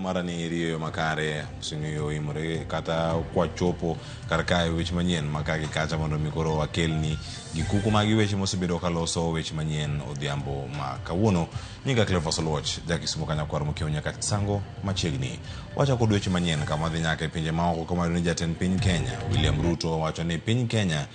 Mara ni irieyo makare sing'iyo oimore kata kwachopo kar kae weche manyien ma ka gi kacha mondo mi koro wakelni gikuku magi weche mosebedo kaloso weche manyien odhiambo ma kawuono. Nyinga Cleophas Oluoch, ja Kisumo Kanyakwar mokiewo nyaka Sango machiegni. Wachako kod weche manyien kama dhi nyaka e pinje maoko kama wayudo ni jatend piny Kenya William Ruto owacho ni piny Kenya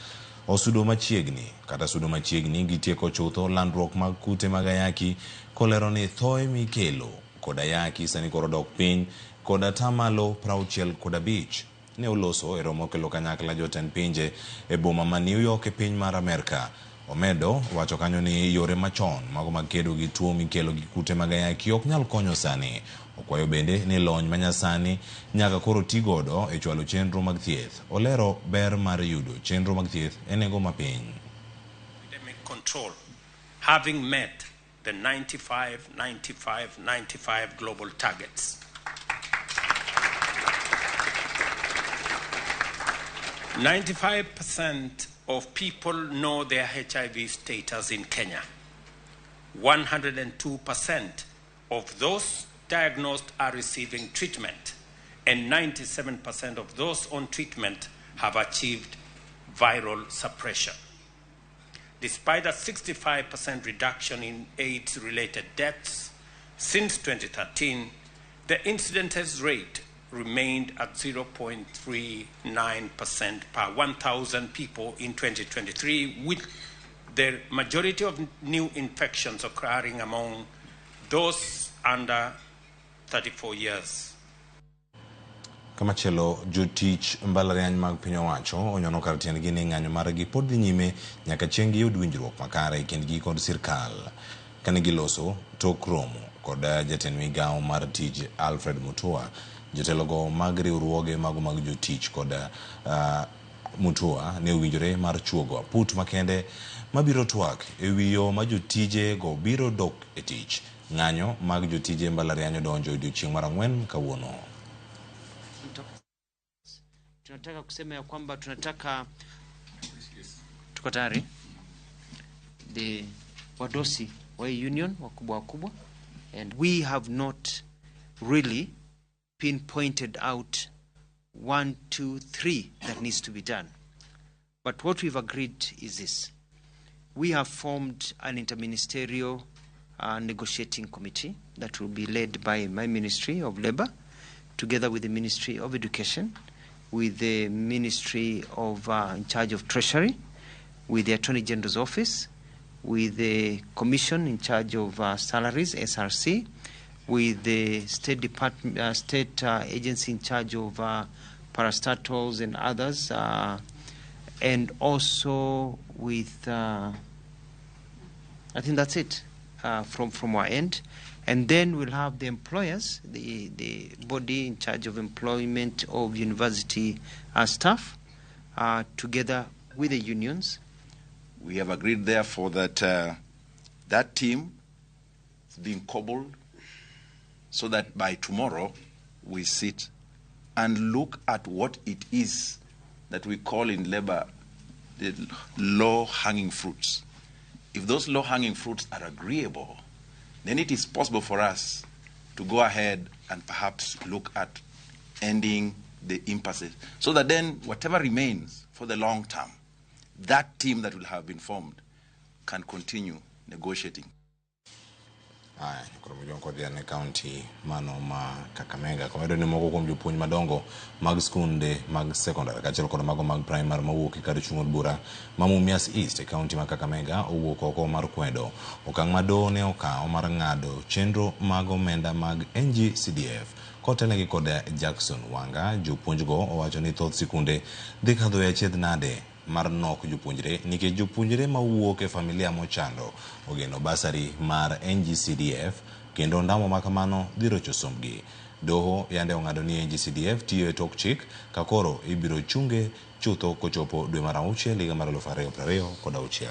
osudo machiegni kata sudo machiegni gi tieko chutho landruok mag kute mag ayaki kolero ni thoe mikelo kod ayaki sani koro dok piny kod atamalo 65. Ne oloso e romo kelo kanyakla jotend pinje e boma ma New York e piny mar Amerka. Omedo wacho kanyo ni yore machon mago mag kedo gi tuo mikelo gi kute mag ayaki ok nyal konyo sani. Okwayo bende ni lony manyasani nyaka koro ti godo e chwalo chenro mag thieth. Olero ber mar yudo chenro mag thieth e nengo mapiny. Epidemic control, having met the 95, 95, 95 global targets. 95% of people know their HIV status in Kenya. 102% of those diagnosed are receiving treatment, and 97% of those on treatment have achieved viral suppression. Despite a 65% reduction in AIDS-related deaths since 2013, the incidence rate remained at 0.39% per 1,000 people in 2023, with the majority of new infections occurring among those under 34 years. Kamachielo, jotich mbalariany mag piny owacho onyono kar tiendgi ni ng'anyo margi pod dhi nyime nyaka chieng' giyud winjruok makare e kindgi kod sirkal. Kane giloso tok romo kod jatend migawo mar tij Alfred Mutua, jotelogo mag riwruoge mago mag jotich kod Mutua ne owinjore mar chuogo aput makende mabiro twak e wi yo ma jotije go biro dok e tich. Ng'anyo mag jotije mbalariany odonjo e odiochieng' mar ang'wen kawuono. Tunataka kusema ya kwamba tunataka tuko tayari the wadosi wa hii union wakubwa wakubwa, and we have not really pinpointed out 1, 2, 3 that needs to be done. But what we've agreed is this. We have formed an interministerial negotiating committee that will be led by my Ministry of Labor, together with the Ministry of Education, with the Ministry of in charge of Treasury, with the Attorney General's Office, with the Commission in charge of salaries, SRC, with the State Department, State Agency in charge of parastatals and others, and also with, I think that's it from our end. And then we'll have the employers, the body in charge of employment of university staff, together with the unions. We have agreed, therefore, that that team is being cobbled so that by tomorrow we sit and look at what it is that we call in labor the low-hanging fruits. If those low-hanging fruits are agreeable, then it is possible for us to go ahead and perhaps look at ending the impasses, so that then whatever remains for the long term, that team that will have been formed can continue negotiating. Aya, koro mojong kod e kaunti mano ma Kakamega. Komedo ni moko kuom jopuonj madongo mag skunde mag sekondar kaachiel kod mago mag primar mawuok e kar chung' od bura ma Mumias East e kaunti ma Kakamega owuok oko mar kwedo okang' ma doho ne okawo mar ng'ado chenro mag omenda mag NGCDF. Kotelnegi kod Jackson Wanga, jopuonjgo owacho ni thoth sikunde dhi kadho e achiedh nade mar nok jopuonjre nikech jopuonjre mawuok e familia mochando ogeno basari mar NGCDF kendo ndamo makamano dhi rocho sombgi. Doho yande ong'ado ni NGCDF tiyo e tok chik ka koro ibiro chunge chutho kochopo dwe mar auchiel higa mar 2026.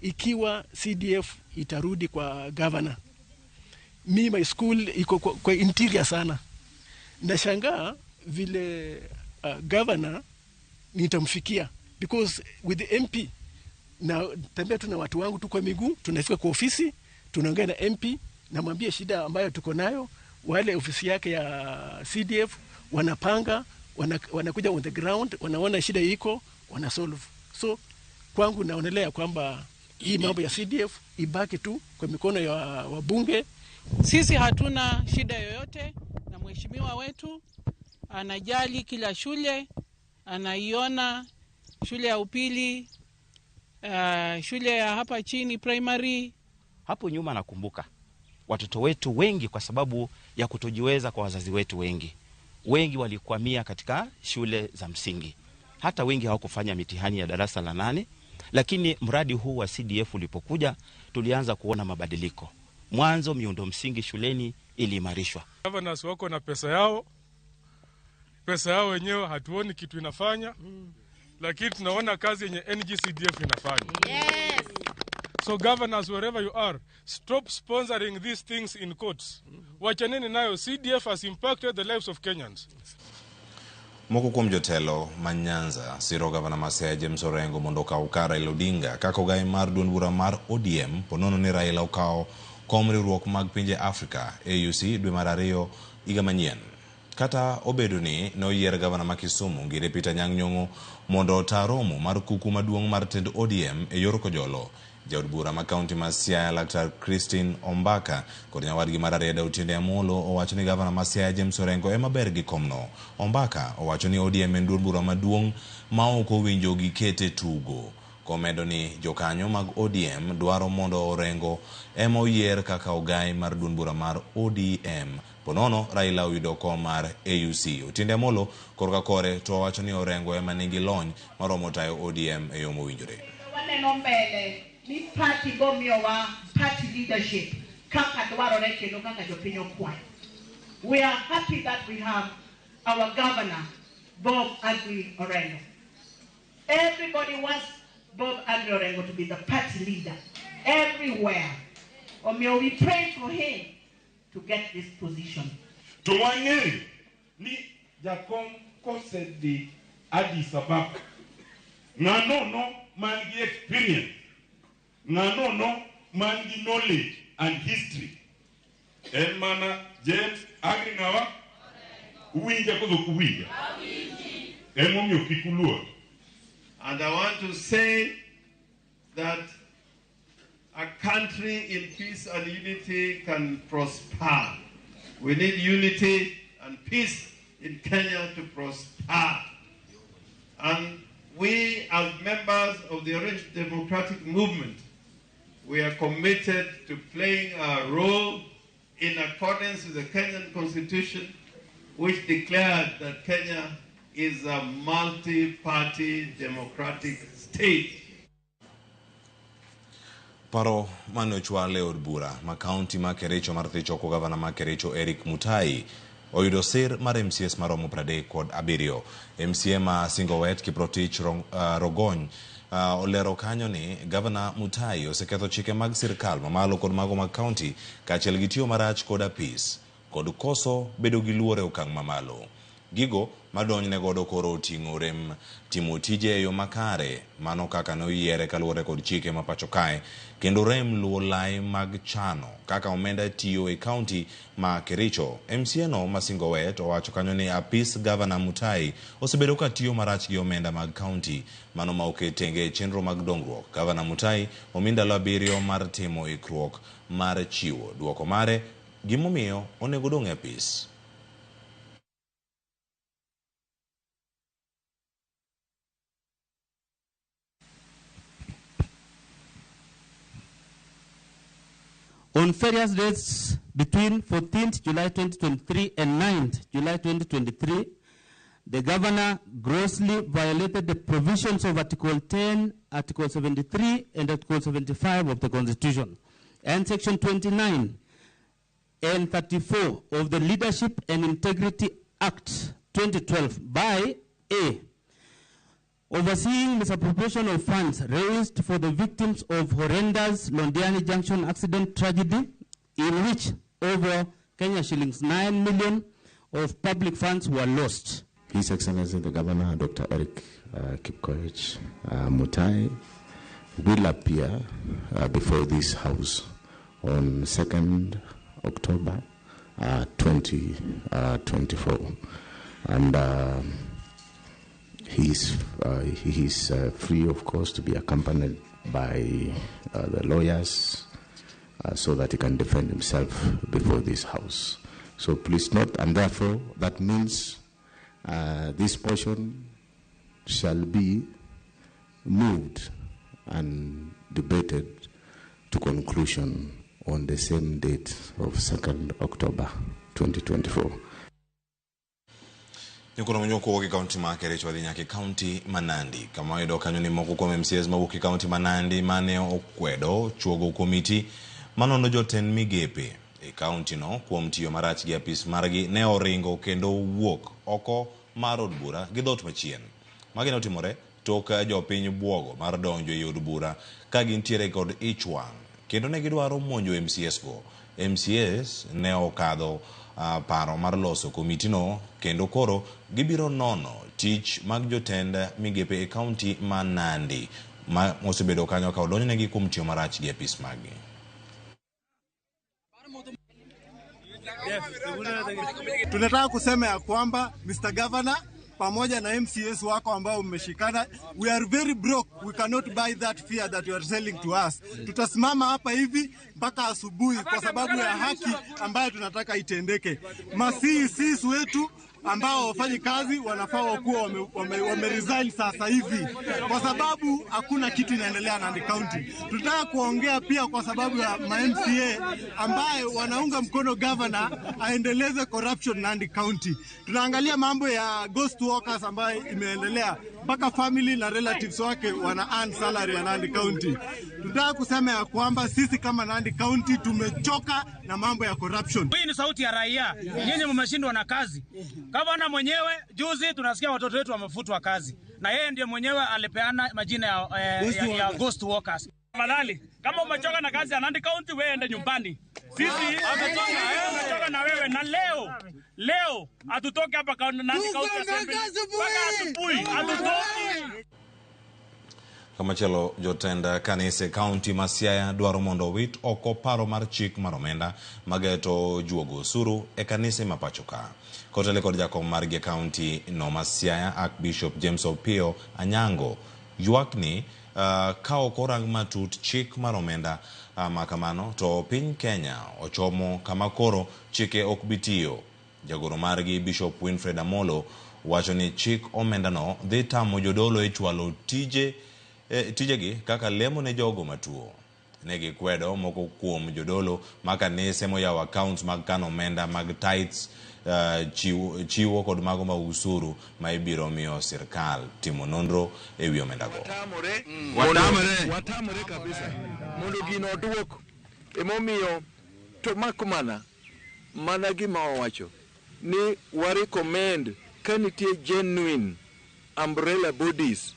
Ikiwa CDF itarudi kwa governor, mi my school iko kwa interior sana. Nashangaa vile governor nitamfikia, because with the MP Na tembea tu na watu wangu tu kwa miguu, tunafika kwa ofisi, tunaongea na MP, namwambia shida ambayo tuko nayo. Wale ofisi yake ya CDF wanapanga, wanakuja on the ground, wanaona shida iko, wana solve. So kwangu naonelea kwamba hii mambo ya CDF ibaki tu kwa mikono ya wabunge. Sisi hatuna shida yoyote na mheshimiwa wetu anajali kila shule, anaiona shule ya upili, shule ya hapa chini primary. Hapo nyuma nakumbuka watoto wetu wengi kwa sababu ya kutojiweza kwa wazazi wetu wengi walikwamia katika shule za msingi. Hata wengi hawakufanya mitihani ya darasa la 8, lakini mradi huu wa CDF ulipokuja tulianza kuona mabadiliko. Mwanzo miundo msingi shuleni iliimarishwa. Governors wako na pesa yao wenyewe, hatuoni kitu inafanya, lakini tunaona kazi yenye NGCDF inafanya. Yes. So governors, wherever you are, stop sponsoring these things in courts. Wachaneni nayo, CDF has impacted the lives of Kenyans. Moko kuom jotelo ma Nyanza siro gavana ma Siaya James Orengo mondo okaw kar Raila Odinga kaka ogai mar duond bura mar ODM ponono ni Raila okawo kom riwruok mag pinje Afrika AUC dwe mar 2 higa manyien. Kata obedo ni noyier gavana ma Kisumu Ngire Peter Anyang' Nyong'o mondo ota romo mar kuku maduong' mar tend ODM e yor Kojolo. Jaod bura ma kaunti ma Siaya Laktar Christine Ombaka kod nyawadgi mar Rarieda Otiende Amolo owacho ni gavana ma Siaya James Orengo ema ber gi komno. Ombaka owacho ni ODM en duond bura maduong' ma ok owinjo gikete tugo. Komedo ni jokanyo mag ODM dwaro mondo Orengo ema oyier kaka ogai mar duond bura mar ODM. Ponono Raila oyudo kom mar AUC. Otiende Amolo korka kore to owacho ni Orengo ema nigi lony maromo tayo ODM e yo mowinjore. Waneno mbele ni party gomiyowa party leadership kaka dwarore kendo kaka jopiny okwayo. We are happy that we have our governor Bob Agwi Orengo. Everybody wants Bob Agwi Orengo to be the party leader everywhere. Omiyo we pray for him to get this position. To wang'eyo ni jakom kosedhi Addis Ababa, ng'anono man gi experience, ng'anono man gi knowledge and history, en mana James Agri ng'awa uwinja koso ok uwinja? Emomiyo kik uluor. And I want to say that a country in peace and unity can prosper. We need unity and peace in Kenya to prosper. And we, as members of the Orange Democratic Movement, we are committed to playing our role in accordance with the Kenyan Constitution, which declared that Kenya is a multi-party democratic state. Paro mane ochwal e od bura ma kaunti ma Kericho mar thicho oko gavana ma Kericho Eric Mutai oyudo sir mar MCS maromo 37. MCA ma Singowet Kiprotich Rogony olero kanyo ni gavana Mutai oseketho chike mag sirkal mamalo kod mago mag kaunti kaachiel gi tiyo marach kod apis kod koso bedo gi luor e okang' mamalo. Gigo madonjne godo koro oting'o rem timo tije e yo makare mano kaka noyiere kaluwore kod chike ma pacho kae kendo rem luwo lai mag chano kaka omenda tiyo e kaunti ma Kericho. MCA no ma Singowet owacho kanyo ni apis gavana Mutai osebedo ka tiyo marach gi omenda mag kaunti mano ma oket tenge e chenro mag dongruok. Gavana Mutai omi ndalo 7 mar timo ikruok mar chiwo duoko mare gimomiyo onego dong' e apis. On various dates between 14th July 2023 and 9th July 2023, the governor grossly violated the provisions of Article 10, Article 73, and Article 75 of the Constitution, and Section 29 and 34 of the Leadership and Integrity Act 2012 by A, overseeing misappropriation of funds raised for the victims of horrendous Londiani Junction accident tragedy, in which over Kenya shillings 9 million of public funds were lost. His Excellency the Governor, Dr. Eric Kipkoech Mutai, will appear before this House on 2nd October 2024. And he is free, of course, to be accompanied by the lawyers so that he can defend himself before this House. So please note, and therefore that means this portion shall be moved and debated to conclusion on the same date of 2nd October 2024. Nyukono monyoko wuok e kaunti ma Kericho wadhi nyaka e kaunti ma Nandi, kama wayudo kanyo ni moko kuom MCAs mawuok e kaunti ma Nandi mane okwedo chuogo komiti manono jotend migepe e kaunti no kuom tiyo marach gi apis margi ne oringo kendo wuok oko mar od bura gi dhoot machien. Magi ne otimore tok jopiny buogo mar donjo e od bura ka gintiere kod ich wang' kendo ne gidwaro monjo MCAs go. MCAs ne okadho paro mar loso komitino kendo koro gibiro nono tich mag jotend migepe e kaunti ma Nandi ma osebedo kanyo ka odonjnegi kuom tiyo marach gi apis maggi. Tunataka kusema ya kwamba Mr. Governor pamoja na MCAs wako ambao mmeshikana, we are very broke, we cannot buy that fear that you are selling to us. Tutasimama hapa hivi mpaka asubuhi kwa sababu ya haki ambayo tunataka itendeke. Ma-CECs wetu ambao wafanyi kazi wanafaa wakuwa wame resign sasa hivi kwa sababu hakuna kitu inaendelea Nandi County. Tunataka kuongea pia kwa sababu ya ma-MCA ambaye wanaunga mkono governor aendeleze corruption Nandi County. Tunaangalia mambo ya ghost workers ambayo imeendelea mpaka family na relatives wake wana earn salary ya Nandi County. Tunataka kusema ya kwamba sisi kama Nandi County tumechoka na mambo ya corruption. Hii ni sauti ya raia. Nyinyi mmeshindwa na kazi. Gavana mwenyewe juzi tunasikia watoto wetu wamefutwa kazi. Na yeye ndiye mwenyewe alipeana majina ya ghost workers. Tafadhali, kama umechoka na kazi ya Nandi County, wewe ende nyumbani. Sisi amechoka na wewe, na leo hatutoki hapa Nandi County Assembly mpaka asubuhi, hatutoki. Kamachielo jotend kanise kaunti ma Siaya dwaro mondo owit oko paro mar chik mar omenda mageto juogo osuru e kanise ma pacho ka. Kotele kod jakom margi e kaunti no ma Siaya, Archbishop James Opiyo Anyango ywak ni ka ok orang matut chik mar omenda ma kamano to piny Kenya ochomo kama koro chike ok bi tiyo. Jagoro margi Bishop Winfred Amolo wacho ni chik omendano dhi tamo jodolo e chwalo tijegi kaka lemo ne jogo matuo. Ne gikwedo moko kuom jodolo ma kanise moyawo accounts mag kano omenda mag tithes, chiwo kod mago mag usuru ma ibiro miyo sirkal timo nonro e wi omendago. Watamore kabisa mondo gino oduok. Emomiyo to mak mana gima wawacho ni wa recommend ka nitie genuine umbrella bodies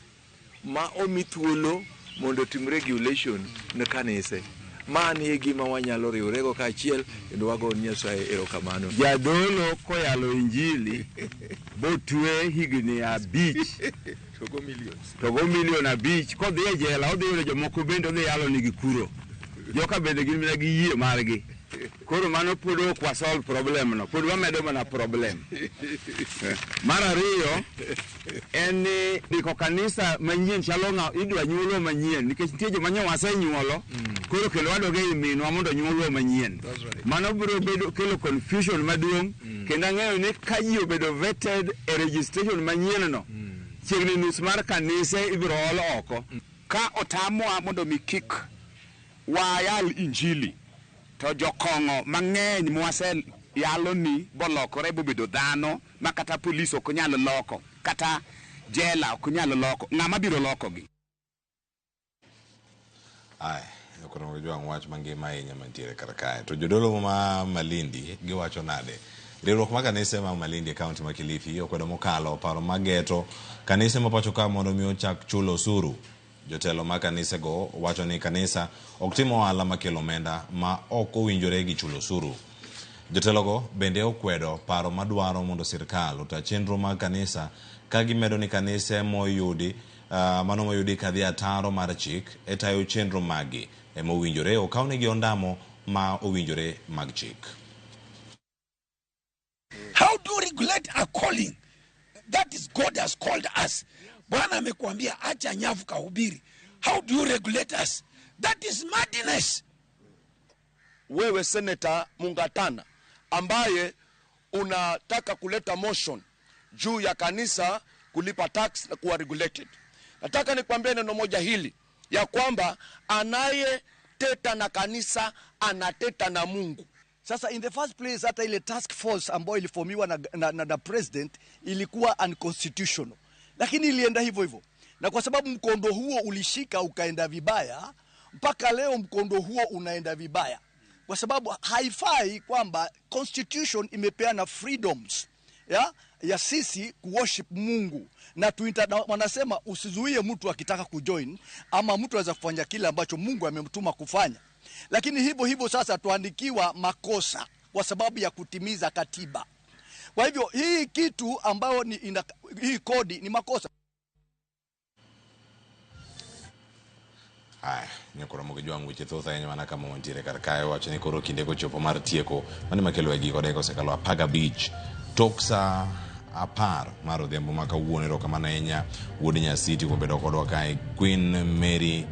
ma omi thuolo mondo otim regulation ne kanise. Mani e gima wanyalo riwrego kaachiel kendo wago Nyasaye erokamano. Jadolo koyalo injili botwe higni 5 togo milion 5 kodhi e jela odhi yudo jomoko bende odhi yalo nigi kuro. Joka bende gin mana gi yie margi. Koro mano pod ok wa solve problem no, pod wamedo mana problem. Mar ariyo en ni ndiko kanisa manyien chalo ng'a idwa nyuolo manyien nikech nitie joma nyo wasenyuolo koro kendo wadog ei minwa mondo nyuolwa manyien. Mano biro bedo kelo confusion maduong' kendo ang'eyo ni ka ji obedo vetted e registration manyien no chiegni nus mar kanise ibiro ol oko. Ka otamwa mondo mi kik wayal injili to jokong'o mang'eny mwase yalo ni bolokore bobedo dhano ma kata polis ok nyal loko kata jela ok nyal loko, ng'ama biro lokogi? Ai, koro jwang' wach mangima ahinya mantiere kar kae. To jodolo ma Malindi giwacho nade? Riwruok mar kanise ma Malindi e kaunti ma Kilifi okwedo mokalo paro mageto kanise ma pacho ka mondo mi ochak chulo osuru. Jotelo ma kanise go wacho ni kanisa ok tim ohala makelo omenda ma ok owinjore gi chulo osuru. Jotelogo bende okwedo paro madwaro mondo sirkal ota chenro mag kanisa ka gimedo ni kanise moyudi Mano moyudi kadhi ataro mar chik e tayo chenro magi ema owinjore okawnegi ondamo ma owinjore mag chik. How do you regulate a calling? That is God has called us. Bwana amekuambia acha nyavu kahubiri. How do you regulate us? That is madness. Wewe Senator Mungatana ambaye unataka kuleta motion juu ya kanisa kulipa tax na kuwa regulated, nataka nikwambie neno moja hili ya kwamba anayeteta na kanisa anateta na Mungu. Sasa in the first place, hata ile task force ambayo iliformiwa na president ilikuwa unconstitutional, lakini ilienda hivyo hivyo, na kwa sababu mkondo huo ulishika ukaenda vibaya, mpaka leo mkondo huo unaenda vibaya, kwa sababu haifai kwamba constitution imepeana freedoms ya sisi kuworship Mungu na wanasema usizuie mtu akitaka kujoin ama mtu aweza kufanya kile ambacho Mungu amemtuma kufanya. Lakini hivyo hivyo sasa tuandikiwa makosa kwa sababu ya kutimiza katiba. Kwa hivyo hii kitu ambayo ni hii kodi ni makosa. Haya, nyakoro mogi jwang' weche thoth ahinya mana kama wantiere kar kae. Wacho ni koro kinde kochopo mar tieko mane makelo e giko dakika osekalo 15 tok saa 10 mar odhiambo ma kawuono. Erokamano ahinya wuod Nyasiti kuom bedo kodwa kae. Queen Mary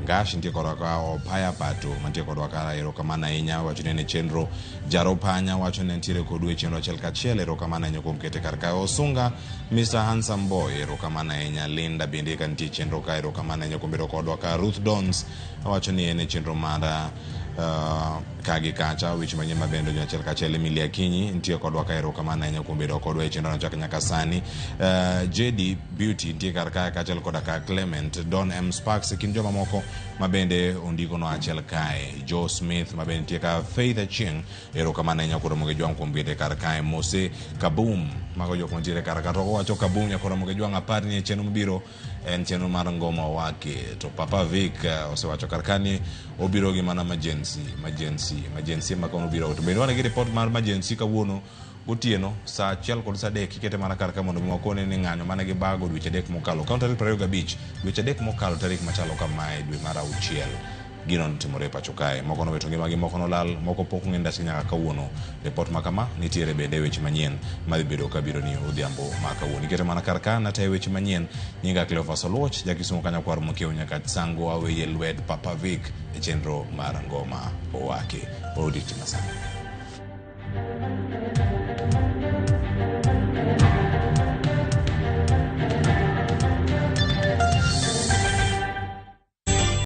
Ngash nitie kodwa ka, Opaya Pato mantie kodwa ka, erokamano ahinya. Wacho ni en e chenro Jaro Panya wacho ni nitiere kodu e chenro achiel kachiel, erokamano ahinya kuom kete kar kae. Osunga Mr Handsome Boy, erokamano ahinya. Linda bende ka nitie chenro ka, erokamano ahinya kuom bedo kodwa ka. Ruth Dons wacho ni en e chenro mar ka gi kacha weche manyien mabende donjo achiel kachiel. Emilia Akinyi nitie kodwa ka, erokamano ahinya kuom bedo kodwa e chenro chak nyaka sani. JD Beauty nitie kar kae kaachiel koda ka Clement Don M Sparks e kind joma moko mabende ondikono achiel kae. Joe Smith mabende nitie ka, Faith Achieng, erokamano ahinya kuom Ramogi Jwang' kuom bede kar kae. Mose Kabum, mago jok mantiere kar ka to owacho Kabum nyaka Ramogi Jwang' apar ni e chenro mabiro en chenro mar ngoma wake. To Papa Vic osewacho kar ka ni obiro gi mana majensi majensi majensi ema kono obiro. To bende wan gi report mar majensi kawuono gotieno saa 1 kod saa 3 ikete mana kar ka mondo mi wakone ni ng'anyo mane gibago dweche 3 mokalo. Kaw tarik 25 dweche 3 mokalo tarik machalo kamae dwe mar 6 gino notimore e pacho kae. Moko nowito ngimagi, moko nolal, moko pok ong'e ndasgi nyaka kawuono. Report ma kama nitiere bende e weche manyien madhi bedo kabiro ni odhiambo ma kawuono. Ikete mana kar ka natayo weche manyien. Nyinga Cleophas Oluoch, jakisumo kanyakwar mokiewo nyaka Sango aweye lwet Papa Vic e chenro mar ngoma owake. Odiochieng' masani.